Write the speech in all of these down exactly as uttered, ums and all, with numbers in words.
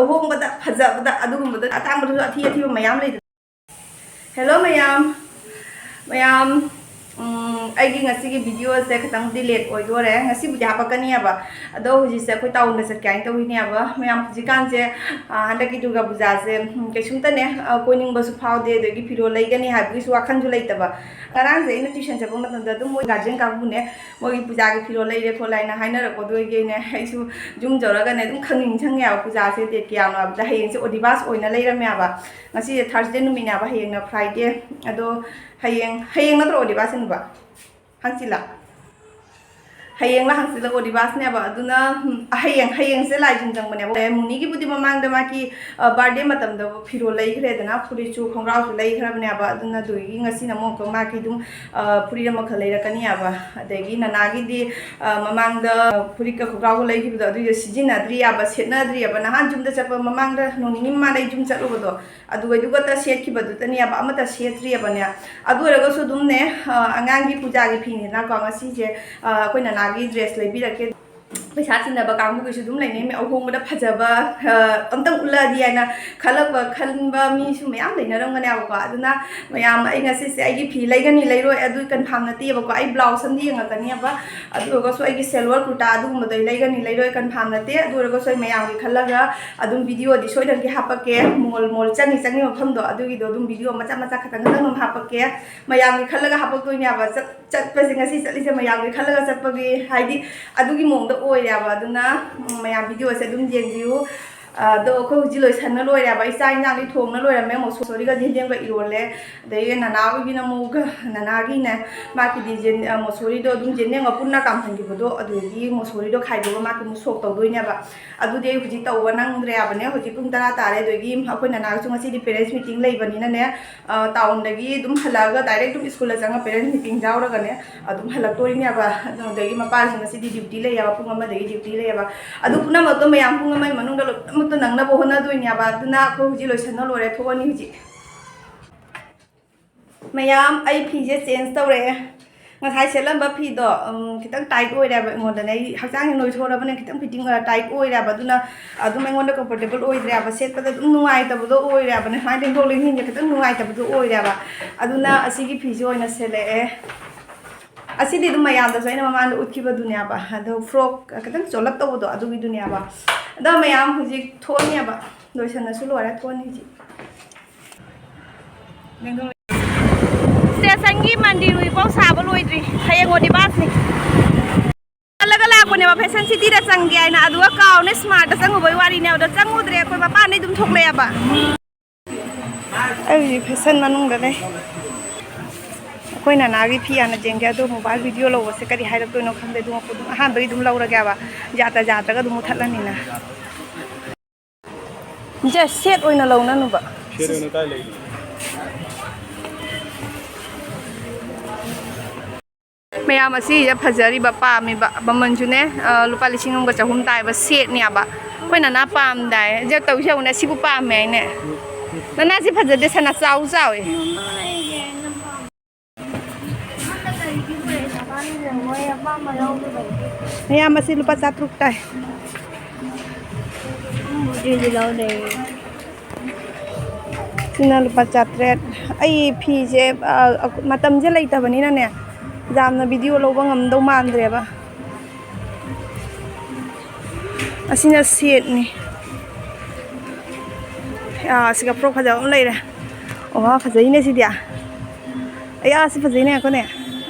ꯑꯍꯣꯡꯕꯗ, ꯐꯖꯕꯗ, ꯑꯗꯨꯒꯨꯝꯕꯗ, ꯑꯇꯥꯡꯕꯗꯁꯨ ꯑꯊꯤ ꯑꯊꯤꯕ ꯃꯌꯥꯝ ꯂꯩꯗꯅ꯫ ꯍꯦꯜꯂꯣ ꯃꯌꯥꯝ, ꯃꯌꯥꯝ, ꯎꯝ, ꯑꯩꯒꯤ ꯉꯁꯤꯒꯤ ꯚꯤꯗꯤꯑꯣꯁꯦ ꯈꯤꯇꯪꯗꯤ ꯂꯦꯠ ꯑꯣꯏꯗꯣꯔꯦ꯫ ꯉꯁꯤꯕꯨꯗꯤ ꯍꯥꯄꯛꯀꯅꯤꯕ, ꯑꯗꯣ ꯍꯧꯖꯤꯛꯁꯦ ꯑꯩꯈꯣꯏ ꯇꯥꯎꯟꯗ ꯆꯠꯀꯦ ꯍꯥꯏꯅ ꯇꯧꯔꯤꯅꯦꯕ꯫ ꯃꯌꯥꯝ, ꯍꯧꯖꯤꯛꯀꯥꯟꯁꯦ, ꯑ, ꯍꯟꯗꯛꯀꯤ ꯗꯨꯔꯒꯥ ꯄꯨꯖꯥꯁꯦ, ꯎꯝ, ꯀꯩꯁꯨꯝꯇꯅꯦ, ꯑ, ꯀꯣꯏꯅꯤꯡꯕꯁꯨ ꯐꯥꯎꯗꯦ, ꯑꯗꯒꯤ ꯐꯤꯔꯣꯜ ꯂꯩꯒꯅꯤ ꯍꯥꯏꯕꯒꯤꯁꯨ ꯋꯥꯈꯜꯁꯨ ꯂꯩꯇꯕ꯫ ꯉꯔꯥꯡꯁꯦ ꯑꯩꯅ ꯇ꯭ꯌꯨꯁꯟ ꯆꯠꯄ ꯃꯇꯝꯗ ꯑꯗꯨꯝ ꯃꯣꯏ ꯒꯥꯔꯖꯤꯌꯟ ꯀꯥꯡꯕꯨꯅꯦ, ꯃꯣꯏꯒꯤ ꯄꯨꯖꯥꯒꯤ ꯐꯤꯔꯣꯜ ꯂꯩꯔꯦ ꯈꯣꯠꯂꯦ ꯍꯥꯏꯅ ꯍꯥꯏꯅꯔꯛꯄꯗꯨꯗꯒꯤ ꯑꯩꯅ, ꯑꯩꯁꯨ ꯌꯨꯝ ꯌꯧꯔꯒꯅꯦ ꯑꯗꯨꯝ ꯈꯪꯅꯤꯡ ꯁꯪꯉꯦꯕ, ꯄꯨꯖꯥꯁꯦ ꯗꯦꯠ ꯀꯌꯥꯅꯣ ꯍꯥꯏꯕꯗ꯫ ꯍꯌꯦꯡꯁꯦ ꯑꯣꯗꯤꯕꯥꯁ ꯑꯣꯏꯅ ꯂꯩꯔꯝꯃꯦꯕ꯫ ꯉꯁꯤꯁꯦ ꯊꯥꯔꯁꯗꯦ ꯅꯨꯃꯤꯠꯅꯦꯕ, ꯍꯌꯦꯡꯅ ꯐ꯭ꯔꯥꯏꯗꯦ꯫ ꯑꯗꯣ ꯍꯌꯦꯡ, ꯍꯌꯦꯡ ꯅꯠꯇ꯭ꯔꯣ ꯑꯣꯗꯤꯕꯥꯁ ꯆꯤꯡꯕ? ꯍꯪꯆꯤꯠꯂ? ꯍꯌꯦꯡꯂ ꯍꯪꯆꯤꯠꯂ ꯑꯣꯗꯤꯕꯥꯁꯅꯦꯕ꯫ ꯑꯗꯨꯅ, ꯎꯝ, ꯍꯌꯦꯡ, ꯍꯌꯦꯡꯁꯦ ꯂꯥꯏꯖꯤꯡ ꯆꯪꯕꯅꯦꯕ꯫ ꯃꯨꯅꯤꯒꯤꯕꯨꯗꯤ ꯃꯃꯥꯡꯗ ꯃꯥꯒꯤ, ꯑ, ꯕꯥꯔꯗꯦ ꯃꯇꯝꯗ ꯐꯤꯔꯣꯜ ꯂꯩꯈ꯭ꯔꯦꯗꯅ, ꯐꯨꯔꯤꯠꯁꯨ ꯈꯣꯡꯒ꯭ꯔꯥꯎꯁꯨ ꯂꯩꯈ꯭ꯔꯕꯅꯦꯕ꯫ ꯑꯗꯨꯅ ꯑꯗꯨꯒꯤ ꯉꯁꯤꯅ ꯑꯃꯨꯛ ꯃꯥꯒꯤ ꯑꯗꯨꯝ, ꯑ, ꯐꯨꯔꯤꯠ ꯑꯃꯈꯛ ꯂꯩꯔꯛꯀꯅꯤꯕ꯫ ꯑꯗꯒꯤ ꯅꯅꯥꯒꯤꯗꯤ, ꯑ, ꯃꯃꯥꯡꯗ ꯐꯨꯔꯤꯠꯀ ꯈꯣꯡꯒ꯭ꯔꯥꯎꯒ ꯂꯩꯈꯤꯕꯗꯣ, ꯑꯗꯨꯏꯗꯣ ꯁꯤꯖꯤꯟꯅꯗ꯭ꯔꯤꯕ, ꯁꯦꯠꯅꯗ꯭ꯔꯤꯕ꯫ ꯅꯍꯥꯟ ꯌꯨꯝꯗ ꯆꯠꯄ ꯃꯃꯥꯡꯗ ꯅꯣꯡ ꯅꯤꯅꯤ ꯃꯃꯥꯡꯗ ꯑꯩ ꯌꯨꯝ ꯆꯠꯂꯨꯕꯗꯣ, ꯑꯗꯨꯒꯩꯗꯨꯒꯇ ꯁꯦꯠꯈꯤꯕꯗꯨꯇꯅꯦꯕ, ꯑꯃꯠꯇ ꯁꯦꯠꯇ꯭ꯔꯤꯕꯅꯦ꯫ ꯑꯗꯨ ꯑꯣꯏꯔꯒꯁꯨ ꯑꯗꯨꯝꯅꯦ, ꯑ, ꯑꯉꯥꯡꯒꯤ ꯄꯨꯖꯥꯒꯤ ꯐꯤꯅꯤꯗꯅꯀꯣ, ꯉꯁꯤꯁꯦ, ꯑ, ꯑꯩꯈꯣꯏ ꯅꯅꯥꯒꯤ ꯗ꯭ꯔꯦꯁ ꯂꯩꯕꯤꯔꯛꯀꯦ꯫ ꯄꯩꯁꯥ ꯆꯤꯟꯅꯕ ꯀꯥꯡꯕꯨꯒꯤꯁꯨ ꯑꯗꯨꯝ ꯂꯩꯅꯩ, ꯑꯍꯣꯡꯕꯗ ꯐꯖꯕ, ꯑ, ꯑꯝꯇꯪ ꯎꯠꯂꯛꯑꯗꯤ ꯍꯥꯏꯅ ꯈꯜꯂꯛꯄ, ꯈꯟꯕ ꯃꯤꯁꯨ ꯃꯌꯥꯝ ꯂꯩꯅꯔꯝꯒꯅꯦꯕꯀꯣ꯫ ꯑꯗꯨꯅ ꯃꯌꯥꯝ, ꯑꯩ ꯉꯁꯤꯁꯦ ꯑꯩꯒꯤ ꯐꯤ ꯂꯩꯒꯅꯤ ꯂꯩꯔꯣꯏ ꯑꯗꯨ ꯀꯟꯐꯥꯝ ꯅꯠꯇꯦꯕꯀꯣ, ꯑꯩ ꯕ꯭ꯂꯥꯎꯁ ꯑꯃꯗꯤ ꯌꯦꯡꯉꯛꯀꯅꯦꯕ꯫ ꯑꯗꯨ ꯑꯣꯏꯔꯒꯁꯨ ꯑꯩꯒꯤ ꯁꯦꯜꯋꯥꯔ ꯀꯨꯔꯇꯥ ꯑꯗꯨꯒꯨꯝꯕꯗꯣ ꯑꯩ ꯂꯩꯒꯅꯤ ꯂꯩꯔꯣꯏ ꯀꯟꯐꯥꯝ ꯅꯠꯇꯦ꯫ ꯑꯗꯨ ꯑꯣꯏꯔꯒꯁꯨ ꯑꯩ ꯃꯌꯥꯝꯒꯤ ꯈꯜꯂꯒ ꯑꯗꯨꯝ ꯚꯤꯗꯤꯑꯣꯗꯤ ꯁꯣꯏꯗꯅꯗꯤ ꯍꯥꯄꯛꯀꯦ꯫ ꯃꯣꯜ, ꯃꯣꯜ ꯆꯪꯉꯤ ꯆꯪꯉꯤ ꯃꯐꯝꯗꯣ, ꯑꯗꯨꯒꯤꯗꯣ ꯑꯗꯨꯝ ꯚꯤꯗꯤꯑꯣ ꯃꯆꯥ ꯃꯆꯥ ꯈꯇꯪ ꯈꯇꯪ ꯑꯗꯨꯝ ꯍꯥꯄꯛꯀꯦ꯫ ꯃꯌꯥꯝꯒꯤ ꯈꯜꯂꯒ ꯍꯥꯄꯛꯇꯣꯏꯅꯦꯕ꯫ ꯆꯠ-, ꯆꯠꯄꯁꯦ, ꯉꯁꯤ ꯆꯠꯂꯤꯁꯦ ꯃꯌꯥꯝꯒꯤ ꯈꯜꯂꯒ ꯆꯠꯄꯒꯤ, ꯍꯥꯏꯗꯤ, ꯑꯗꯨꯒꯤ ꯃꯑꯣꯡꯗ ꯑꯣꯏꯔꯦꯕ꯫ ꯑꯗꯨꯅ, ꯎꯝ, ꯃꯌꯥꯝ ꯚꯤꯗꯤꯑꯣꯁꯦ ꯑꯗꯨꯝ ꯌꯦꯡꯕꯤꯌꯨ꯫ ꯑꯗꯣ ꯑꯩꯈꯣꯏ ꯍꯧꯖꯤꯛ ꯂꯣꯏꯁꯟꯅ ꯂꯣꯏꯔꯦꯕ꯫ ꯑꯩ ꯆꯥꯛ ꯏꯟꯖꯥꯡꯗꯤ ꯊꯣꯡꯅ ꯂꯣꯏꯔꯝꯃꯦ꯫ ꯃꯣꯁꯣꯔꯤꯒ ꯌꯦꯟꯗꯦꯝꯒ ꯏꯔꯣꯜꯂꯦ꯫ ꯑꯗꯒꯤ ꯅꯅꯥ ꯑꯣꯏꯕꯤꯅ ꯑꯃꯨꯛ, ꯅꯅꯥꯒꯤꯅꯦ, ꯃꯥꯒꯤꯗꯤ ꯌꯦꯟ-, ꯑ, ꯃꯣꯁꯣꯔꯤꯗꯣ ꯑꯗꯨꯝ ꯌꯦꯟꯗꯦꯝꯒ ꯄꯨꯟꯅ ꯀꯥꯝꯍꯟꯈꯤꯕꯗꯣ, ꯑꯗꯨꯗꯒꯤ ꯃꯣꯁꯣꯔꯤꯗꯣ ꯈꯥꯏꯗꯣꯛꯑꯒ ꯃꯥꯒꯤ ꯑꯃꯨꯛ ꯁꯣꯛ ꯇꯧꯗꯣꯏꯅꯦꯕ꯫ ꯑꯗꯨꯗꯤ ꯑꯩ ꯍꯧꯖꯤꯛ ꯇꯧꯕ ꯅꯪꯗ꯭ꯔꯦꯕꯅꯦ꯫ ꯍꯧꯖꯤꯛ ꯄꯨꯡ ꯇꯔꯥ ꯇꯥꯔꯦ꯫ ꯑꯗꯒꯤ ꯑꯩꯈꯣꯏ ꯅꯅꯥꯒꯤꯁꯨ ꯉꯁꯤꯗꯤ ꯄꯦꯔꯦꯟꯁ ꯃꯤꯇꯤꯡ ꯂꯩꯕꯅꯤꯅꯅꯦ, ꯑ, ꯇꯥꯎꯟꯗꯒꯤ ꯑꯗꯨꯝ ꯍꯜꯂꯛꯑꯒ ꯗꯥꯏꯔꯦꯛ ꯑꯗꯨꯝ ꯁ꯭ꯀꯨꯜꯗ ꯆꯪꯉꯒ ꯄꯦꯔꯦꯟꯁ ꯃꯤꯇꯤꯡ ꯌꯥꯎꯔꯒꯅꯦ ꯑꯗꯨꯝ ꯍꯜꯂꯛꯇꯣꯏꯅꯦꯕ꯫ ꯑꯗꯨꯗꯒꯤ ꯃꯄꯥꯁꯨ ꯉꯁꯤꯗꯤ ꯗ꯭ꯌꯨꯇꯤ ꯂꯩꯌꯦꯕ, ꯄꯨꯡ ꯑꯃꯗꯒꯤ ꯗ꯭ꯌꯨꯇꯤ ꯂꯩꯌꯦꯕ꯫ ꯑꯗꯨ ꯄꯨꯝꯅꯃꯛꯇꯣ ꯃꯌꯥꯝ ꯄꯨꯡ ꯑꯃꯒꯤ ꯃꯅꯨꯡꯗ ꯂꯣꯏꯅꯃꯛꯇꯣ ꯅꯪꯅꯕ ꯍꯣꯠꯅꯗꯣꯏꯅꯦꯕ꯫ ꯑꯗꯨꯅ ꯑꯩꯈꯣꯏ ꯍꯧꯖꯤꯛ ꯂꯣꯏꯁꯟꯅ ꯂꯣꯏꯔꯦ, ꯊꯣꯛꯑꯅꯤ ꯍꯧꯖꯤꯛ꯫ ꯃꯌꯥꯝ, ꯑꯩ ꯐꯤꯁꯦ ꯆꯦꯟꯖ ꯇꯧꯔꯛꯑꯦ꯫ ꯉꯁꯥꯏ ꯁꯦꯠꯂꯝꯕ ꯐꯤꯗꯣ, ꯎꯝ, ꯈꯤꯇꯪ tight ꯑꯣꯏꯔꯦꯕ ꯑꯩꯉꯣꯟꯗꯅꯦ꯫ ꯑꯩ ꯍꯛꯆꯥꯡꯁꯦ ꯅꯣꯏꯊꯣꯔꯕꯅꯤꯅ ꯈꯤꯇꯪ fitting ꯑꯣꯏꯔ tight ꯑꯣꯏꯔꯦꯕ꯫ ꯑꯗꯨꯅ ꯑꯗꯨꯝ ꯑꯩꯉꯣꯟꯗ comfortable ꯑꯣꯏꯗ꯭ꯔꯦꯕ꯫ ꯁꯦꯠꯄꯗ ꯑꯗꯨꯝ ꯅꯨꯡꯉꯥꯏꯇꯕꯗꯣ ꯑꯣꯏꯔꯦꯕꯅꯦ꯫ ꯁꯨꯃꯥꯏꯅ ꯂꯦꯡꯊꯣꯛ ꯂꯦꯡꯁꯤꯟꯁꯦ ꯈꯤꯇꯪ ꯅꯨꯡꯉꯥꯏꯇꯕꯗꯣ ꯑꯣꯏꯔꯦꯕ꯫ ꯑꯗꯨꯅ ꯑꯁꯤꯒꯤ ꯐꯤꯁꯦ ꯑꯣꯏꯅ ꯁꯦꯠꯂꯛꯑꯦ꯫ ꯑꯁꯤꯗꯤ ꯑꯗꯨꯝ ꯃꯌꯥꯝꯗꯁꯨ ꯑꯩꯅ ꯃꯃꯥꯡꯗ ꯎꯠꯈꯤꯕꯗꯨꯅꯦꯕ꯫ ꯑꯗꯣ frock ꯈꯤꯇꯪ ꯆꯣꯜꯂꯞ ꯇꯧꯕꯗꯣ ꯑꯗꯨꯒꯤꯗꯨꯅꯦꯕ꯫ ꯑꯗꯣ ꯃꯌꯥꯝ ꯍꯧꯖꯤꯛ ꯊꯣꯛꯑꯅꯦꯕ꯫ ꯂꯣꯏꯁꯟꯅꯁꯨ ꯂꯣꯏꯔꯦ, ꯊꯣꯛꯑꯅꯤ ꯍꯧꯖꯤꯛ꯫ Stationꯒꯤ ꯃꯟꯗꯤꯔ ꯍꯧꯖꯤꯛꯐꯥꯎ ꯁꯥꯕ ꯂꯣꯏꯗ꯭ꯔꯤ꯫ ꯍꯌꯦꯡ ꯑꯣꯗꯤꯕꯥꯁꯅꯤ꯫ ꯈꯜꯂꯒ ꯂꯥꯛꯄꯅꯦꯕ Fashion Cityꯗ ꯆꯪꯒꯦ ꯍꯥꯏꯅ, ꯑꯗꯨꯒ ꯀꯥꯎꯅ Smartꯇ ꯆꯪꯉꯨꯕꯩ ꯋꯥꯔꯤꯅꯦ꯫ ꯑꯗꯣ ꯆꯪꯉꯨꯗ꯭ꯔꯦ, ꯑꯩꯈꯣꯏ ꯃꯄꯥꯟꯗꯩ ꯑꯗꯨꯝ ꯊꯣꯛꯂꯛꯑꯦꯕ꯫ ꯑꯩ ꯍꯧꯖꯤꯛ fashion ꯃꯅꯨꯡꯗ ꯂꯩ꯫ ꯑꯩꯈꯣꯏ ꯅꯅꯥꯒꯤ ꯐꯤ ꯍꯥꯟꯅ ꯌꯦꯡꯒꯦ, ꯑꯗꯣ mobile video ꯂꯧꯕꯁꯦ ꯀꯔꯤ ꯍꯥꯏꯔꯛꯇꯣꯏꯅꯣ ꯈꯪꯗꯦ꯫ ꯑꯗꯨꯝ ꯑꯍꯥꯟꯕꯒꯤ ꯑꯗꯨꯝ ꯂꯧꯔꯒꯦꯕ, ꯌꯥꯗ ꯌꯥꯗ꯭ꯔꯒ ꯑꯗꯨꯝ ꯃꯨꯊꯠꯂꯅꯤꯅ꯫ ꯏꯆꯦ, set ꯑꯣꯏꯅ ꯂꯧꯅꯅꯨꯕ꯫ Set ꯑꯣꯏꯅ ꯀꯥꯏ ꯂꯩꯒꯦ? ꯃꯌꯥꯝ ꯑꯁꯤꯁꯤꯗ ꯐꯖꯔꯤꯕ, ꯄꯥꯝꯃꯤꯕ, ꯃꯃꯜꯁꯨꯅꯦ, ꯑ, ꯂꯨꯄꯥ ꯂꯤꯁꯤꯡ ꯑꯃꯒ ꯆꯍꯨꯝ ꯇꯥꯏꯕ setꯅꯦꯕ꯫ ꯑꯩꯈꯣꯏ ꯅꯅꯥ ꯄꯥꯝꯗꯥꯏ꯫ ꯏꯆꯦ, ꯇꯧꯁꯦ ꯌꯦꯡꯉꯨꯅꯦ, ꯁꯤꯕꯨ ꯄꯥꯝꯃꯦ ꯍꯥꯏꯅꯦ꯫ ꯅꯅꯥꯁꯤ ꯐꯖꯗꯦ, ꯁꯅꯥ ꯆꯥꯎ ꯆꯥꯎꯋꯦ꯫ ꯃꯌꯥꯝ ꯑꯁꯤ ꯂꯨꯄꯥ ꯆꯥꯇ꯭ꯔꯨꯛ ꯇꯥꯏ꯫ ꯁꯤꯅ ꯂꯨꯄꯥ ꯆꯥꯇ꯭ꯔꯦꯠ꯫ ꯑꯩ ꯐꯤꯁꯦ, ꯑ, ꯃꯇꯝꯁꯦ ꯂꯩꯇꯕꯅꯤꯅꯅꯦ, ꯌꯥꯝꯅ video ꯂꯧꯕ ꯉꯝꯗꯧ ꯃꯥꯟꯗ꯭ꯔꯦꯕ꯫ ꯑꯁꯤꯅ setꯅꯤ꯫ ꯑꯥ, ꯁꯤꯒ frock ꯐꯖꯕ ꯑꯃ ꯂꯩꯔꯦ꯫ ꯑꯣ, ꯐꯖꯩꯅꯦ ꯁꯤꯗꯤ꯫ ꯑꯌꯥ, ꯁꯤ ꯐꯖꯩꯅꯦ, ꯉꯥꯏꯈꯣꯅꯦ꯫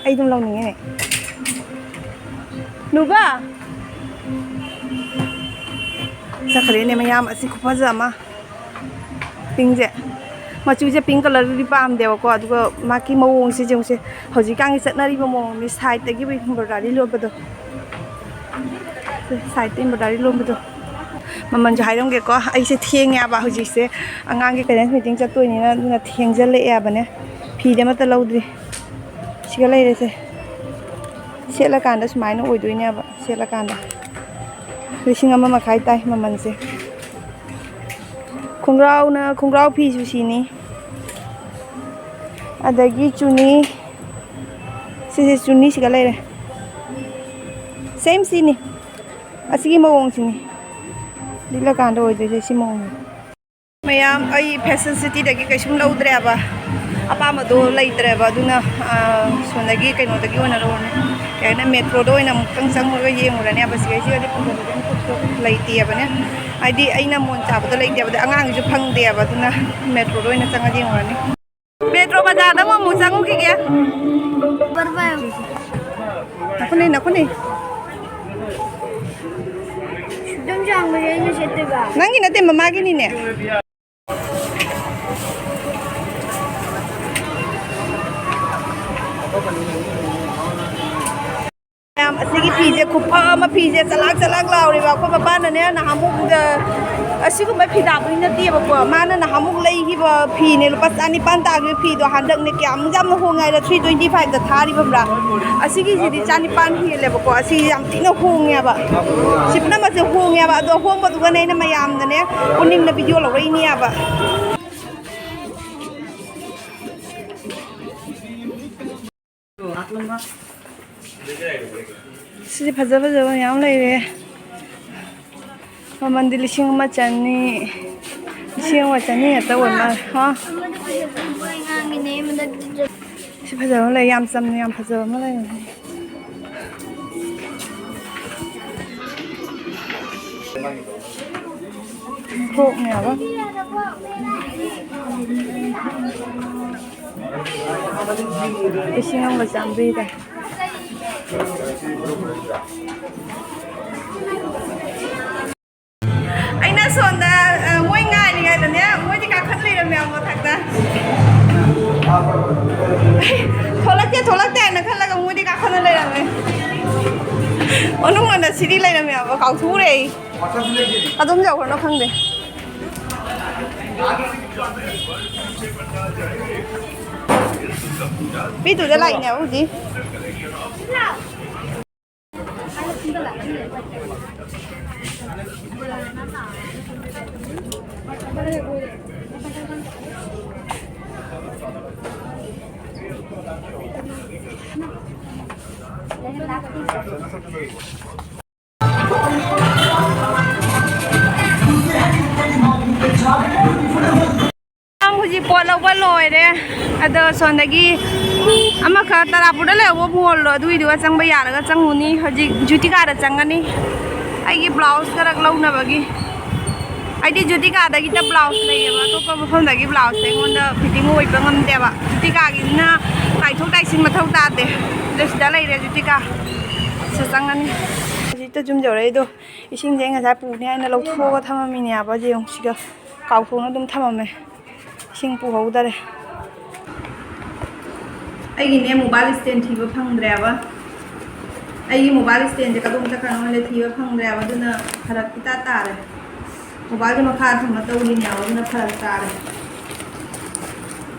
ꯑꯩ ꯑꯗꯨꯝ ꯂꯧꯅꯤꯡꯉꯤꯅꯦ꯫ ꯅꯨꯕ! ꯆꯠꯈ꯭ꯔꯦꯅꯦ ꯃꯌꯥꯝ, ꯑꯁꯤ ꯈꯨꯐꯖ ꯑꯃ꯫ Pinkꯁꯦ꯫ ꯃꯆꯨꯁꯦ pink colourꯗꯨꯗꯤ ꯄꯥꯝꯗꯦꯕꯀꯣ, ꯑꯗꯨꯒ ꯃꯥꯒꯤ ꯃꯑꯣꯡꯁꯦ ꯌꯦꯡꯉꯨꯁꯦ꯫ ꯍꯧꯖꯤꯛꯀꯥꯟꯒꯤ ꯆꯠꯅꯔꯤꯕ ꯃꯑꯣꯡꯅꯤ, sideꯇꯒꯤ embroidery ꯂꯣꯟꯕꯗꯣ꯫ Sideꯇ embroidery ꯂꯣꯟꯕꯗꯣ꯫ ꯃꯃꯜꯁꯨ ꯍꯥꯏꯔꯝꯒꯦꯀꯣ, ꯑꯩꯁꯦ ꯊꯦꯡꯉꯦꯕ ꯍꯧꯖꯤꯛꯁꯦ꯫ ꯑꯉꯥꯡꯒꯤ parents meeting ꯆꯠꯇꯣꯏꯅꯤꯅ, ꯑꯗꯨꯅ ꯊꯦꯡꯖꯜꯂꯛꯑꯦꯕꯅꯦ꯫ ꯐꯤꯗꯤ ꯑꯃꯠꯇ ꯂꯧꯗ꯭ꯔꯤ꯫ ꯁꯤꯒ ꯂꯩꯔꯦꯁꯦ꯫ ꯁꯦꯠꯂꯀꯥꯟꯗ ꯁꯨꯃꯥꯏꯅ ꯑꯣꯏꯗꯣꯏꯅꯦꯕ, ꯁꯦꯠꯂꯀꯥꯟꯗ꯫ ꯂꯤꯁꯤꯡ ꯑꯃ ꯃꯈꯥꯏ ꯇꯥꯏ ꯃꯃꯜꯁꯦ꯫ ꯈꯣꯡꯒ꯭ꯔꯥꯎꯅ, ꯈꯣꯡꯒ꯭ꯔꯥꯎ ꯐꯤꯁꯨ ꯁꯤꯅꯤ꯫ ꯑꯗꯒꯤ ꯆꯨꯅꯤ꯫ ꯁꯤꯁꯦ ꯆꯨꯅꯤꯁꯤꯒ ꯂꯩꯔꯦ꯫ ꯁꯦꯝ ꯁꯤꯅꯤ꯫ ꯑꯁꯤꯒꯤ ꯃꯑꯣꯡꯁꯤꯅꯤ꯫ ꯂꯤꯠꯂꯀꯥꯟꯗ ꯑꯣꯏꯗꯣꯏꯁꯦ ꯁꯤ ꯃꯑꯣꯡꯅꯤ꯫ ꯃꯌꯥꯝ, ꯑꯩ ꯐꯦꯁꯟ ꯁꯤꯇꯤꯗꯒꯤ ꯀꯩꯁꯨꯝ ꯂꯧꯗ꯭ꯔꯦꯕ꯫ ꯑꯄꯥꯝꯕꯗꯣ ꯂꯩꯇ꯭ꯔꯦꯕ꯫ ꯑꯗꯨꯅ, ꯑ, ꯁꯣꯝꯗꯒꯤ ꯀꯩꯅꯣꯗꯒꯤ ꯑꯣꯏꯅ ꯂꯧꯔꯅꯤ꯫ ꯀꯩ ꯍꯥꯏꯅꯤ, ꯃꯦꯇ꯭ꯔꯣꯗ ꯑꯣꯏꯅ ꯑꯃꯨꯛꯇꯪ ꯆꯪꯉꯒ ꯌꯦꯡꯉꯨꯔꯅꯦꯕ꯫ ꯁꯤꯒꯩꯁꯤꯒꯗꯤ ꯐꯖꯕꯗꯤ ꯑꯝꯇ ꯂꯩꯇꯦꯕꯅꯦ꯫ ꯍꯥꯏꯗꯤ ꯑꯩꯅ ꯃꯣꯟ ꯆꯥꯕꯗ ꯂꯩꯇꯦꯕ꯫ ꯑꯗꯩ ꯑꯉꯥꯡꯒꯤꯁꯨ ꯐꯪꯗꯦꯕ꯫ ꯑꯗꯨꯅ ꯃꯦꯇ꯭ꯔꯣꯗ ꯑꯣꯏꯅ ꯆꯪꯉꯒ ꯌꯦꯡꯉꯨꯔꯅꯤ꯫ ꯃꯦꯇ꯭ꯔꯣ ꯕꯖꯥꯔꯗ ꯑꯃꯨꯛ, ꯑꯃꯨꯛ ꯆꯪꯉꯨꯈꯤꯒꯦ꯫ ꯅꯈꯨꯠꯅꯦ, ꯅꯈꯨꯠꯅꯦ꯫ ꯑꯗꯨꯝ ꯆꯥꯡꯕꯁꯦ ꯑꯩꯅ ꯁꯦꯠꯇꯣꯏꯕ꯫ ꯅꯪꯒꯤ ꯅꯠꯇꯦ, ꯃꯃꯥꯒꯤꯅꯤꯅꯦ꯫ ꯃꯌꯥꯝ, ꯑꯁꯤꯒꯤ ꯐꯤꯁꯦ ꯈꯨꯐ ꯑꯃ, ꯐꯤꯁꯦ ꯆꯂꯥꯛ ꯆꯂꯥꯛ ꯂꯥꯎꯔꯤꯕ꯫ ꯑꯩꯈꯣꯏ ꯄꯄꯥꯅꯅꯦ ꯅꯍꯥꯟꯃꯨꯛ, ꯑ, ꯑꯁꯤꯒꯨꯝꯕ ꯐꯤꯗꯥꯕꯨꯗꯤ ꯅꯠꯇꯦꯕꯀꯣ, ꯃꯥꯅ ꯅꯍꯥꯟꯃꯨꯛ ꯂꯩꯈꯤꯕ ꯐꯤꯅꯦ, ꯂꯨꯄꯥ ꯆꯅꯤꯄꯥꯟ ꯇꯥꯈꯤꯕ ꯐꯤꯗꯣ ꯍꯟꯗꯛꯅꯦ ꯀꯌꯥꯃꯨꯛ ꯌꯥꯝꯅ ꯍꯣꯡꯉꯦ ꯍꯥꯏꯗ, ꯊ꯭ꯔꯤ ꯇ꯭ꯋꯦꯟꯇꯤ ꯐꯥꯏꯚꯇ ꯊꯥꯔꯤꯕ ꯈꯪꯕ꯭ꯔꯥ? ꯑꯁꯤꯒꯤꯁꯤꯗꯤ ꯆꯅꯤꯄꯥꯟ ꯍꯦꯜꯂꯦꯕꯀꯣ꯫ ꯑꯁꯤ ꯌꯥꯝ ꯊꯤꯅ ꯍꯣꯡꯉꯦꯕ꯫ ꯁꯤ ꯄꯨꯝꯅꯃꯛꯁꯦ ꯍꯣꯡꯉꯦꯕ꯫ ꯑꯗꯣ ꯍꯣꯡꯕꯗꯨꯒꯅꯦ ꯑꯩꯅ ꯃꯌꯥꯝꯗꯅꯦ ꯎꯅꯤꯡꯅ ꯚꯤꯗꯤꯑꯣ ꯂꯧꯔꯛꯏꯅꯦꯕ꯫ ꯁꯤꯗꯤ ꯐꯖ ꯐꯖꯕ ꯃꯌꯥꯝ ꯂꯩꯔꯦ꯫ ꯃꯃꯜꯗꯤ ꯂꯤꯁꯤꯡ ꯑꯃ ꯆꯅꯤ, ꯂꯤꯁꯤꯡ ꯑꯃ ꯆꯅꯤ ꯉꯥꯛꯇ ꯑꯣꯏ ꯃꯥꯜꯂꯦ꯫ ꯍꯥ? ꯁꯤ ꯐꯖꯕ ꯑꯃ ꯂꯩ, ꯌꯥꯝ ꯆꯝꯅ ꯌꯥꯝ ꯐꯖꯕ ꯑꯃ ꯂꯩꯔꯦ꯫ ꯐ꯭ꯔꯣꯛꯅꯦꯕ꯫ ꯂꯤꯁꯤꯡ ꯑꯃꯒ ꯆꯥꯝꯃꯔꯤꯗ꯫ ꯑꯩꯅ ꯁꯣꯝꯗ, ꯑ, ꯃꯣꯏ ꯉꯥꯏꯔꯤꯉꯩꯗꯅꯦ, ꯃꯣꯏꯗꯤ ꯀꯥꯈꯠ ꯂꯩꯔꯝꯃꯦ ꯃꯊꯛꯇ꯫ ꯊꯣꯛꯂꯛꯇꯦ, ꯊꯣꯛꯂꯛꯇꯦ ꯍꯥꯏꯅ ꯈꯜꯂꯒ ꯃꯣꯏꯗꯤ ꯀꯥꯈꯠꯅ ꯂꯩꯔꯝꯃꯦ꯫ ꯃꯅꯨꯡ ꯂꯣꯝꯗ ꯁꯤꯗꯤ ꯂꯩꯔꯝꯃꯦꯕ, ꯀꯥꯎꯊꯣꯛꯎꯔꯦ ꯑꯩ꯫ ꯑꯗꯨꯝ ꯌꯧꯈ꯭ꯔꯅꯣ ꯈꯪꯗꯦ꯫ ꯃꯤ ꯇꯨꯗ ꯂꯥꯛꯏꯅꯦ ꯍꯧꯖꯤꯛ꯫ ꯍꯧꯖꯤꯛ ꯄꯣꯠ ꯂꯧꯕ ꯂꯣꯏꯔꯦ꯫ ꯑꯗꯣ ꯁꯣꯝꯗꯒꯤ ꯑꯃꯈꯛ ꯇꯔꯥꯄꯨꯔꯗ ꯂꯩꯍꯧꯕ ꯃꯣꯜꯗꯣ, ꯑꯗꯨꯒꯤꯗꯨꯒ ꯆꯪꯕ ꯌꯥꯔꯒ ꯆꯪꯉꯨꯅꯤ꯫ ꯍꯧꯖꯤꯛ ꯖꯨꯇꯤꯀꯥꯗ ꯆꯪꯒꯅꯤ, ꯑꯩꯒꯤ ꯕ꯭ꯂꯥꯎꯁ ꯈꯔ ꯂꯧꯅꯕꯒꯤ꯫ ꯑꯩꯗꯤ ꯖꯨꯇꯤꯀꯥꯗꯒꯤꯇ ꯕ꯭ꯂꯥꯎꯁ ꯂꯩꯌꯦꯕ, ꯑꯇꯣꯞꯄ ꯃꯐꯝꯗꯒꯤ ꯕ꯭ꯂꯥꯎꯁꯁꯦ ꯑꯩꯉꯣꯟꯗ ꯐꯤꯠꯇꯤꯡ ꯑꯣꯏꯕ ꯉꯝꯗꯦꯕ꯫ ꯖꯨꯇꯤꯀꯥꯒꯤꯁꯤꯅ ꯇꯥꯏꯊꯣꯛ ꯇꯥꯏꯁꯤꯟ ꯃꯊꯧ ꯇꯥꯗꯦ꯫ ꯑꯗꯣ ꯁꯤꯗ ꯂꯩꯔꯦ ꯖꯨꯇꯤꯀꯥ, ꯁꯤꯗ ꯆꯪꯉꯅꯤ꯫ ꯍꯧꯖꯤꯛꯇ ꯌꯨꯝ ꯌꯧꯔꯛꯏꯗꯣ, ꯏꯁꯤꯡꯁꯦ ꯑꯩ ꯉꯁꯥꯏ ꯄꯨꯅꯤ ꯍꯥꯏꯅ ꯂꯧꯊꯣꯛꯑꯒ ꯊꯝꯃꯝꯃꯤꯅꯦꯕ꯫ ꯌꯦꯡꯉꯨ ꯁꯤꯗ, ꯀꯥꯎꯊꯣꯛꯅ ꯑꯗꯨꯝ ꯊꯝꯃꯝꯃꯦ꯫ ꯏꯁꯤꯡ ꯄꯨꯍꯧꯗꯔꯦ꯫ ꯑꯩꯒꯤꯅꯦ ꯃꯣꯕꯥꯏꯜ ꯁ꯭ꯇꯦꯟ ꯊꯤꯕ ꯐꯪꯗ꯭ꯔꯦꯕ꯫ ꯑꯩꯒꯤ ꯃꯣꯕꯥꯏꯜ ꯁ꯭ꯇꯦꯟꯁꯦ ꯀꯗꯣꯝ ꯆꯠꯈ꯭ꯔꯅꯣ ꯈꯪꯗꯦ, ꯊꯤꯕ ꯐꯪꯗ꯭ꯔꯦꯕ꯫ ꯑꯗꯨꯅ ꯐꯔꯛ ꯏꯇꯥ ꯇꯥꯔꯦ꯫ ꯃꯣꯕꯥꯏꯜꯁꯦ ꯃꯈꯥ ꯊꯝꯃ ꯇꯧꯔꯤꯅꯦꯕ, ꯑꯗꯨꯅ ꯐꯔꯛ ꯇꯥꯔꯦ꯫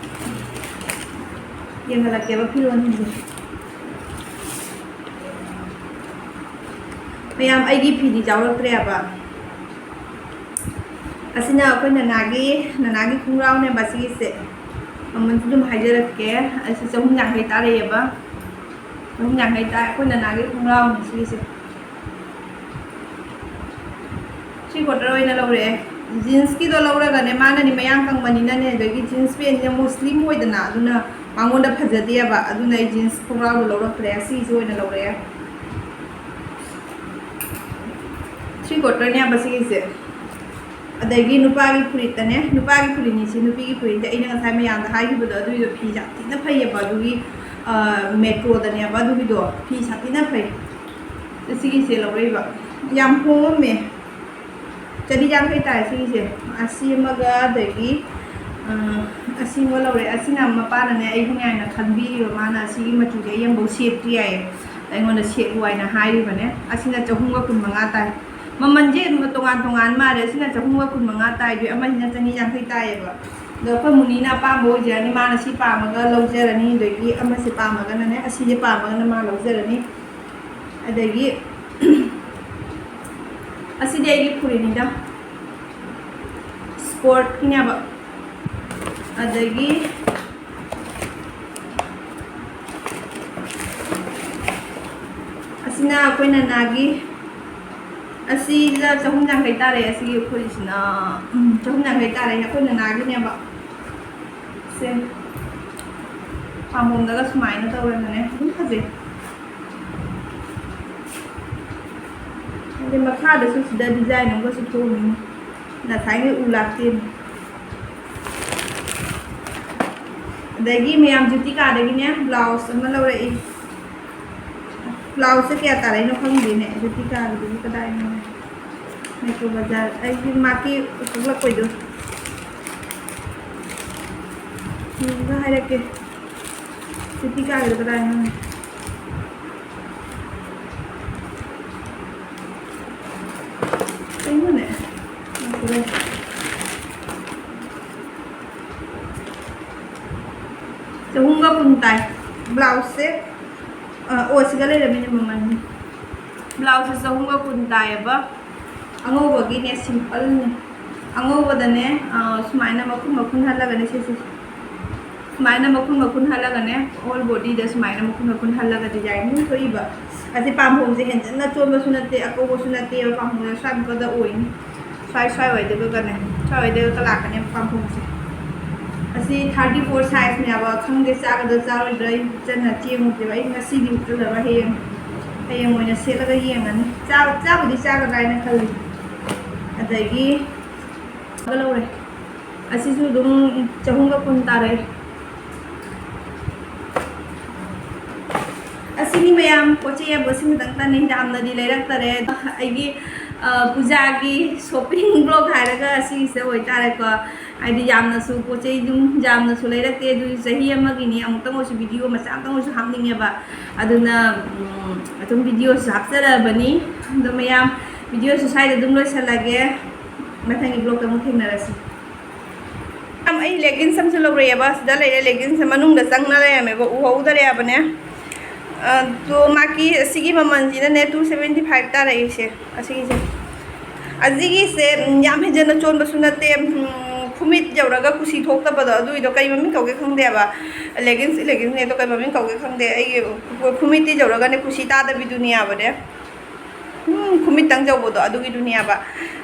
ꯌꯦꯡꯍꯜꯂꯛꯀꯦꯕ ꯐꯤꯔꯣꯟꯁꯤꯡꯁꯦ꯫ ꯃꯌꯥꯝ, ꯑꯩꯒꯤ ꯐꯤꯗꯤ ꯌꯥꯎꯔꯛꯇ꯭ꯔꯦꯕ꯫ ꯑꯁꯤꯅ ꯑꯩꯈꯣꯏ ꯅꯅꯥꯒꯤ, ꯅꯅꯥꯒꯤ ꯈꯣꯡꯒ꯭ꯔꯥꯎꯅꯦꯕ ꯁꯤꯒꯤꯁꯦ꯫ ꯃꯃꯜꯁꯨ ꯑꯗꯨꯝ ꯍꯥꯏꯖꯔꯛꯀꯦ꯫ ꯑꯁꯤ ꯆꯍꯨꯝ ꯌꯥꯡꯈꯩ ꯇꯥꯔꯛꯑꯦꯕ꯫ ꯆꯍꯨꯝ ꯌꯥꯡꯈꯩ ꯇꯥꯏ꯫ ꯑꯩꯈꯣꯏ ꯅꯅꯥꯒꯤ ꯈꯣꯡꯒ꯭ꯔꯥꯎꯅꯦ ꯁꯤꯒꯤꯁꯦ꯫ ꯊ꯭ꯔꯤ ꯀ꯭ꯋꯥꯇꯔ ꯑꯣꯏꯅ ꯂꯧꯔꯛꯑꯦ꯫ ꯖꯤꯟꯁꯀꯤꯗꯣ ꯂꯧꯔꯒꯅꯦ, ꯃꯥꯅꯅꯦ ꯃꯌꯥꯡ ꯀꯪꯕꯅꯤꯅꯅꯦ, ꯑꯗꯒꯤ ꯖꯤꯟꯁ ꯄꯦꯟꯁꯦ ꯑꯃꯨꯛ ꯁ꯭ꯂꯤꯝ ꯑꯣꯏꯗꯅ, ꯑꯗꯨꯅ ꯃꯉꯣꯟꯗ ꯐꯖꯗꯦꯕ꯫ ꯑꯗꯨꯅ ꯑꯩ ꯖꯤꯟꯁ ꯈꯣꯡꯒ꯭ꯔꯥꯎꯗꯣ ꯂꯧꯔꯛꯇ꯭ꯔꯦ, ꯁꯤꯁꯨ ꯑꯣꯏꯅ ꯂꯧꯔꯛꯑꯦ꯫ ꯊ꯭ꯔꯤ ꯀ꯭ꯋꯥꯇꯔꯅꯦꯕ ꯁꯤꯒꯤꯁꯦ꯫ ꯑꯗꯒꯤ ꯅꯨꯄꯥꯒꯤ ꯐꯨꯔꯤꯠꯇꯅꯦ, ꯅꯨꯄꯥꯒꯤ ꯐꯨꯔꯤꯠꯅꯤ ꯁꯤ, ꯅꯨꯄꯤꯒꯤ ꯐꯨꯔꯤꯠꯇꯤ ꯑꯩꯅ ꯉꯁꯥꯏ ꯃꯌꯥꯝꯗ ꯍꯥꯏꯈꯤꯕꯗꯣ, ꯑꯗꯨꯒꯤꯗꯣ ꯐꯤ ꯌꯥꯝ ꯊꯤꯅ ꯐꯩꯌꯦꯕ꯫ ꯑꯗꯨꯒꯤ, ꯑ, ꯃꯦꯇ꯭ꯔꯣꯗꯅꯦꯕ ꯑꯗꯨꯒꯤꯗꯣ, ꯐꯤ ꯁꯥꯊꯤꯅ ꯐꯩ꯫ ꯁꯤꯒꯤꯁꯦ ꯂꯧꯔꯛꯏꯕ꯫ ꯌꯥꯝ ꯍꯣꯡꯉꯝꯃꯦ꯫ ꯆꯅꯤ ꯌꯥꯡꯈꯩ ꯇꯥꯏ ꯁꯤꯒꯤꯁꯦ꯫ ꯑꯁꯤ ꯑꯃꯒ, ꯑꯗꯒꯤ, ꯑ, ꯑꯁꯤ ꯑꯃ ꯂꯧꯔꯦ꯫ ꯑꯁꯤꯅ ꯃꯄꯥꯅꯅꯦ ꯑꯩꯒꯤꯅꯦ ꯍꯥꯏꯅ ꯈꯟꯕꯤꯔꯤꯕ, ꯃꯥꯅ ꯑꯁꯤꯒꯤ ꯃꯆꯨꯁꯦ ꯑꯩ ꯑꯃꯐꯥꯎ ꯁꯦꯠꯇ꯭ꯔꯤ ꯍꯥꯏꯌꯦ꯫ ꯑꯩꯉꯣꯟꯗ ꯁꯦꯠꯂꯨ ꯍꯥꯏꯅ ꯍꯥꯏꯔꯤꯕꯅꯦ꯫ ꯑꯁꯤꯅ ꯆꯍꯨꯝꯒ ꯀꯨꯟꯃꯉꯥ ꯇꯥꯏ꯫ ꯃꯃꯜꯁꯦ ꯑꯗꯨꯝ ꯇꯣꯉꯥꯟ ꯇꯣꯉꯥꯟ ꯃꯥꯜꯂꯦ꯫ ꯑꯁꯤꯅ ꯆꯍꯨꯝꯒ ꯀꯨꯟꯃꯉꯥ ꯇꯥꯏꯗꯣ, ꯑꯃꯁꯤꯅ ꯆꯅꯤ ꯌꯥꯡꯈꯩ ꯇꯥꯏꯌꯦꯕ꯫ ꯑꯗꯣ ꯑꯩꯈꯣꯏ ꯃꯨꯅꯤꯅ ꯑꯄꯥꯝꯕ ꯑꯣꯏꯖꯔꯅꯤ, ꯃꯥꯅ ꯁꯤ ꯄꯥꯝꯃꯒ ꯂꯧꯖꯔꯅꯤ, ꯑꯗꯒꯤ ꯑꯃꯁꯤ ꯄꯥꯝꯃꯒꯅꯅꯦ, ꯑꯁꯤꯁꯦ ꯄꯥꯝꯃꯒꯅ ꯃꯥ ꯂꯧꯖꯔꯅꯤ꯫ ꯑꯗꯒꯤ ꯑꯁꯤꯗꯤ ꯑꯩꯒꯤ ꯐꯨꯔꯤꯠꯅꯤꯗ, ꯁ꯭ꯄꯣꯔꯠꯀꯤꯅꯦꯕ꯫ ꯑꯗꯒꯤ ꯁꯤꯅ ꯑꯩꯈꯣꯏ ꯅꯅꯥꯒꯤ, ꯑꯁꯤꯗ ꯆꯍꯨꯝ ꯌꯥꯡꯈꯩ ꯇꯥꯔꯦ꯫ ꯑꯁꯤꯒꯤ ꯐꯨꯔꯤꯠꯁꯤꯅ, ꯎꯝ, ꯆꯍꯨꯝ ꯌꯥꯡꯈꯩ ꯇꯥꯔꯦ꯫ ꯑꯩꯈꯣꯏ ꯅꯅꯥꯒꯤꯅꯦꯕ꯫ ꯁꯦ, ꯄꯥꯝꯕꯣꯝꯗꯒ ꯁꯨꯃꯥꯏꯅ ꯇꯧꯔꯒꯅꯦ, ꯑꯗꯨꯝ ꯐꯖꯩ꯫ ꯑꯗꯩ ꯃꯈꯥꯗꯁꯨ ꯁꯤꯗ design ꯑꯃꯒꯁꯨ ꯊꯣꯛꯑꯝꯃꯤ, ꯉꯁꯥꯏꯒꯤ ꯎ ꯂꯥꯛꯇꯦ꯫ ꯑꯗꯒꯤ ꯃꯌꯥꯝ ꯖꯨꯇꯤꯀꯥꯗꯒꯤꯅꯦ blouse ꯑꯃ ꯂꯧꯔꯛꯏ꯫ Blouseꯁꯦ ꯀꯌꯥ ꯇꯥꯔꯛꯏꯅꯣ ꯈꯪꯗꯦꯅꯦ꯫ ꯖꯨꯇꯤꯀꯥꯒꯤꯗꯨꯕꯨ ꯀꯗꯥꯏꯅꯣ? ꯃꯦꯇ꯭ꯔꯣ ꯕꯖꯥꯔ, ꯑꯩꯒꯤ ꯃꯥꯒꯤ ꯀꯛꯂꯛꯄꯩꯗꯣ ꯌꯦꯡꯉꯒ ꯍꯥꯏꯔꯛꯀꯦ꯫ ꯖꯨꯇꯤꯀꯥꯒꯤꯗꯣ ꯀꯗꯥꯏꯅꯣ? ꯀꯩꯅꯣꯅꯦ? ꯆꯍꯨꯝꯒ ꯀꯨꯟ ꯇꯥꯏ꯫ Blouseꯁꯦ, ꯑ, ꯑꯣ, ꯁꯤꯗ ꯂꯩꯔꯝꯃꯤꯅꯦ ꯃꯃꯜ꯫ Blouseꯁꯦ ꯆꯍꯨꯝꯒ ꯀꯨꯟ ꯇꯥꯏꯌꯦꯕ꯫ ꯑꯉꯧꯕꯒꯤꯅꯦ, simpleꯅꯦ꯫ ꯑꯉꯧꯕꯗꯅꯦ, ꯑ, ꯁꯨꯃꯥꯏꯅ ꯃꯈꯨꯟ ꯃꯈꯨꯟ ꯍꯜꯂꯒꯅꯦ, ꯁꯤꯁꯦ꯫ ꯁꯨꯃꯥꯏꯅ ꯃꯈꯨꯟ ꯃꯈꯨꯟ ꯍꯜꯂꯒꯅꯦ, whole bodyꯗ ꯁꯨꯃꯥꯏꯅ ꯃꯈꯨꯟ ꯃꯈꯨꯟ ꯍꯜꯂꯒ design ꯑꯗꯨꯝ ꯊꯣꯛꯏꯕ꯫ ꯑꯁꯤ ꯄꯥꯝꯕꯣꯝꯁꯦ ꯍꯦꯟꯖꯟꯅ ꯆꯣꯟꯕꯁꯨ ꯅꯠꯇꯦ, ꯑꯀꯧꯕꯁꯨ ꯅꯠꯇꯦꯕ, ꯄꯥꯝꯕꯣꯝꯁꯦ ꯁ꯭ꯋꯥꯏꯃꯨꯛꯀꯗ ꯑꯣꯏꯅꯤ꯫ ꯁ꯭ꯋꯥꯏ, ꯁ꯭ꯋꯥꯏ ꯑꯣꯏꯗꯣꯏꯒꯅꯦ, ꯁ꯭ꯋꯥꯏ ꯑꯣꯏꯗꯣꯏꯒ ꯂꯥꯛꯀꯅꯦꯕ ꯄꯥꯝꯕꯣꯝꯁꯦ꯫ ꯑꯁꯤ thirty four sizeꯅꯦꯕ, ꯈꯪꯗꯦ ꯆꯥꯒꯗ꯭ꯔꯥ ꯆꯥꯔꯣꯏꯗ꯭ꯔꯥ, ꯑꯩ ꯎꯠꯆꯟꯅ ꯆꯦꯡꯉꯨꯗꯦꯕ꯫ ꯑꯩ ꯉꯁꯤꯗꯤ ꯎꯠꯆꯜꯂꯔꯣꯏ, ꯍꯌꯦꯡ, ꯍꯌꯦꯡ ꯑꯣꯏꯅ ꯁꯦꯠꯂꯒ ꯌꯦꯡꯉꯅꯤ꯫ ꯆꯥ-, ꯆꯥꯕꯨꯗꯤ ꯆꯥꯒꯗ꯭ꯔꯥ ꯍꯥꯏꯅ ꯈꯜꯂꯤ꯫ ꯑꯗꯒꯤ ꯂꯧꯔꯦ꯫ ꯑꯁꯤꯁꯨ ꯑꯗꯨꯝ ꯆꯍꯨꯝꯒ ꯀꯨꯟ ꯇꯥꯔꯛꯑꯦ꯫ ꯑꯁꯤꯅꯤ ꯃꯌꯥꯝ, ꯄꯣꯠ ꯆꯩ ꯌꯥꯝꯕ ꯁꯤ ꯈꯛꯇꯪꯇꯅꯤ, ꯌꯥꯝꯅꯗꯤ ꯂꯩꯔꯛꯇꯔꯦ꯫ ꯑꯩꯒꯤ, ꯑ, ꯄꯨꯖꯥꯒꯤ shopping vlog ꯍꯥꯏꯔꯒ ꯑꯁꯤꯒꯤꯁꯤꯗ ꯑꯣꯏꯇꯥꯔꯦꯀꯣ꯫ ꯍꯥꯏꯗꯤ ꯌꯥꯝꯅꯁꯨ ꯄꯣꯠ ꯆꯩ ꯑꯗꯨꯝ ꯌꯥꯝꯅꯁꯨ ꯂꯩꯔꯛꯇꯦ, ꯑꯗꯨ ꯆꯍꯤ ꯑꯃꯒꯤꯅꯤ, ꯑꯃꯨꯛꯇꯪ ꯑꯣꯏꯔꯁꯨ video ꯃꯆꯥ ꯑꯃꯇꯪ ꯑꯣꯏꯔꯁꯨ ꯍꯥꯞꯅꯤꯡꯉꯦꯕ꯫ ꯑꯗꯨꯅ, ꯎꯝ, ꯑꯗꯨꯝ videoꯁꯨ ꯍꯥꯞꯆꯔꯕꯅꯤ꯫ ꯑꯗꯣ ꯃꯌꯥꯝ, videoꯁꯨ ꯁ꯭ꯋꯥꯏꯗ ꯑꯗꯨꯝ ꯂꯣꯏꯁꯤꯜꯂꯒꯦ꯫ ꯃꯊꯪꯒꯤ vlogꯇ ꯑꯃꯨꯛ ꯊꯦꯡꯅꯔꯁꯤ꯫ ꯃꯌꯥꯝ, ꯑꯩ leggings ꯑꯃꯁꯨ ꯂꯧꯔꯛꯑꯦꯕ꯫ ꯁꯤꯗ ꯂꯩꯔꯦ leggings, ꯃꯅꯨꯡꯗ ꯆꯪꯅ ꯂꯩꯔꯝꯃꯦꯕ, ꯎꯍꯧꯗꯔꯦꯕꯅꯦ꯫ ꯑꯗꯣ ꯃꯥꯒꯤ ꯑꯁꯤꯒꯤ ꯃꯃꯜꯁꯤꯅꯅꯦ two seventy five ꯇꯥꯔꯛꯏꯁꯦ, ꯑꯁꯤꯒꯤꯁꯦ꯫ ꯑꯁꯤꯒꯤꯁꯦ, ꯎꯝ, ꯌꯥꯝ ꯍꯦꯟꯖꯟꯅ ꯆꯣꯟꯕꯁꯨ ꯅꯠꯇꯦ, ꯎꯝ, ꯈꯨꯃꯤꯠ ꯌꯧꯔꯒ ꯀꯨꯁꯤ ꯊꯣꯛꯇꯕꯗꯣ, ꯑꯗꯨꯏꯗꯣ ꯀꯩ ꯃꯃꯤꯡ ꯀꯧꯒꯦ ꯈꯪꯗꯦꯕ꯫ ꯂꯦꯒꯤꯟꯁ ꯂꯦꯒꯤꯟꯁꯅꯦ ꯑꯗꯣ ꯀꯩ ꯃꯃꯤꯡ ꯀꯧꯒꯦ ꯈꯪꯗꯦ꯫ ꯑꯩꯒꯤ ꯈꯨꯃꯤꯠꯇꯤ ꯌꯧꯔꯒꯅꯦ ꯀꯨꯁꯤ ꯇꯥꯗꯕꯤꯗꯨꯅꯦꯕꯅꯦ꯫ ꯎꯝ, ꯈꯨꯃꯤꯠꯇꯪ ꯌꯧꯕꯗꯣ ꯑꯗꯨꯒꯤꯗꯨꯅꯦꯕ꯫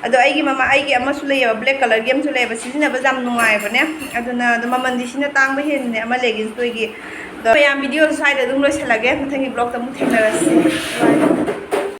ꯑꯗꯣ ꯑꯩꯒꯤ ꯃꯃꯥ ꯑꯩꯒꯤ ꯑꯃꯁꯨ ꯂꯩꯌꯦꯕ, ꯕ꯭ꯂꯦꯛ ꯀꯂꯔꯒꯤ ꯑꯃꯁꯨ ꯂꯩꯌꯦꯕ, ꯁꯤꯖꯤꯟꯅꯕ ꯌꯥꯝ ꯅꯨꯡꯉꯥꯏꯕꯅꯦ꯫ ꯑꯗꯨꯅ ꯑꯗꯣ ꯃꯃꯜꯗꯤ ꯁꯤꯅ ꯇꯥꯡꯕ ꯍꯦꯟꯕꯅꯦ ꯑꯃ ꯂꯦꯒꯤꯟꯁꯇꯣꯏꯒꯤ꯫ ꯑꯗꯣ ꯃꯌꯥꯝ, ꯚꯤꯗꯤꯑꯣꯁꯦ ꯁ꯭ꯋꯥꯏꯗ ꯑꯗꯨꯝ ꯂꯣꯏꯁꯤꯜꯂꯒꯦ, ꯃꯊꯪꯒꯤ ꯕ꯭ꯂꯣꯛꯇ ꯑꯃꯨꯛ ꯊꯦꯡꯅꯔꯁꯤ꯫